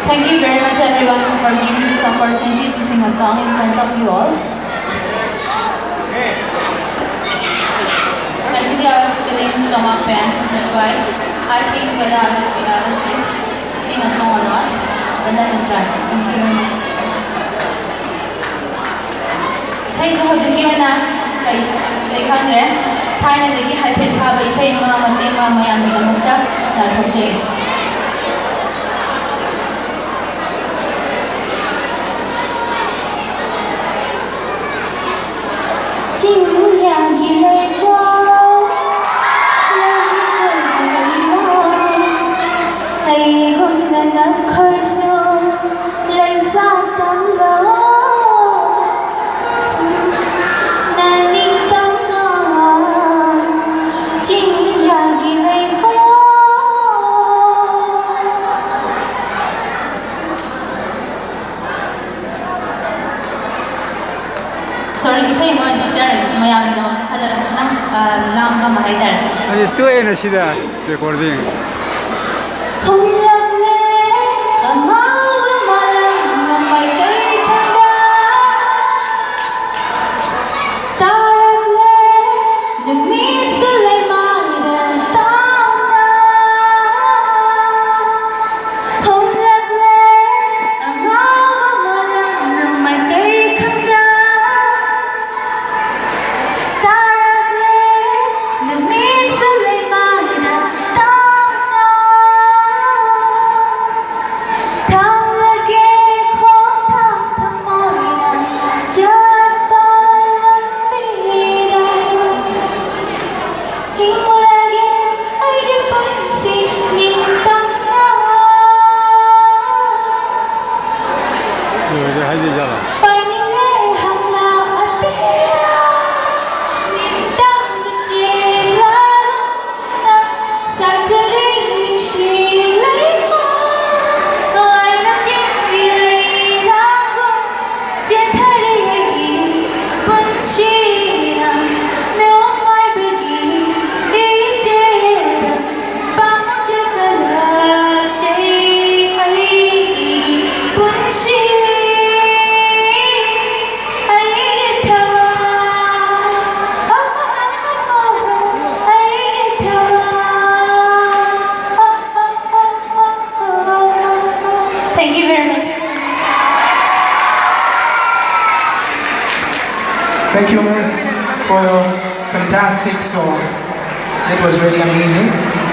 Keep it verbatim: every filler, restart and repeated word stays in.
Thank you very much, everyone, for giving this opportunity to sing a song in front of you all. Actually, I was feeling stomach pain, that's why I think whether I will be able to sing a song or not, but let me try. Thank you very much. ꯏꯁꯩꯁꯦ ꯍꯧꯖꯤꯛꯀꯤ ꯑꯣꯏꯅ ꯀꯩ, ꯀꯩ ꯈꯪꯗ꯭ꯔꯦ꯫ ꯊꯥꯏꯅꯗꯒꯤ ꯍꯥꯏꯐꯦꯠ ꯐꯥꯕ ꯏꯁꯩ ꯑꯃ ꯃꯇꯦꯛ ꯑꯃ ꯃꯌꯥꯝꯒꯤꯗꯃꯛꯇ ꯂꯥꯊꯣꯛꯆꯒꯦ꯫ ꯆꯤꯡꯌꯥꯒꯤ ꯂꯩꯀꯣꯜ, ꯂꯩꯀꯣꯜ ꯂꯩꯃ, ꯑꯩꯒꯨꯝꯅ ꯅꯈꯣꯏꯁꯨ ꯂꯩꯁꯥ ꯇꯝꯂꯣ, ꯅꯅꯤꯡ ꯇꯝꯅ ꯆꯤꯡꯌꯥꯒꯤ ꯂꯩꯀꯣꯜ꯫ Sorry, ꯏꯁꯩ ꯑꯃ ꯁꯛꯆꯔꯒꯦ, ꯃꯌꯥꯝꯒꯤꯗꯃꯛꯇ ꯈꯜꯂꯒ ꯈꯤꯇꯪ, ꯑ, ꯂꯥꯡꯕ ꯑꯃ ꯍꯥꯏꯇꯥꯔꯦ꯫ ꯑꯗꯨꯗꯤ ꯇꯣꯛꯑꯦꯅ ꯁꯤꯗ recording꯫ ꯍꯨꯝꯂꯛꯂꯦ ꯑꯉꯥꯎꯕ ꯃꯥꯂꯪꯅ ꯃꯥꯏꯀꯩ ꯈꯪꯗ꯫ ꯇꯥꯔꯛꯂꯦ ꯅꯨꯃꯤꯠꯁꯨ ꯂꯩꯃꯥꯏꯗ ꯇꯥꯎꯅ꯫ ꯍꯨꯝꯂꯛꯂꯦ ꯑꯉꯥꯎꯕ ꯃꯥꯂꯪꯅ ꯃꯥꯏꯀꯩ ꯈꯪꯗ꯫ ꯇꯥꯔꯛꯂꯦ ꯅꯨꯃꯤꯠꯁꯨ ꯂꯩꯃꯥꯏꯗ ꯇꯥꯎꯅ꯫ Thank you, miss, for your fantastic song. It was really amazing.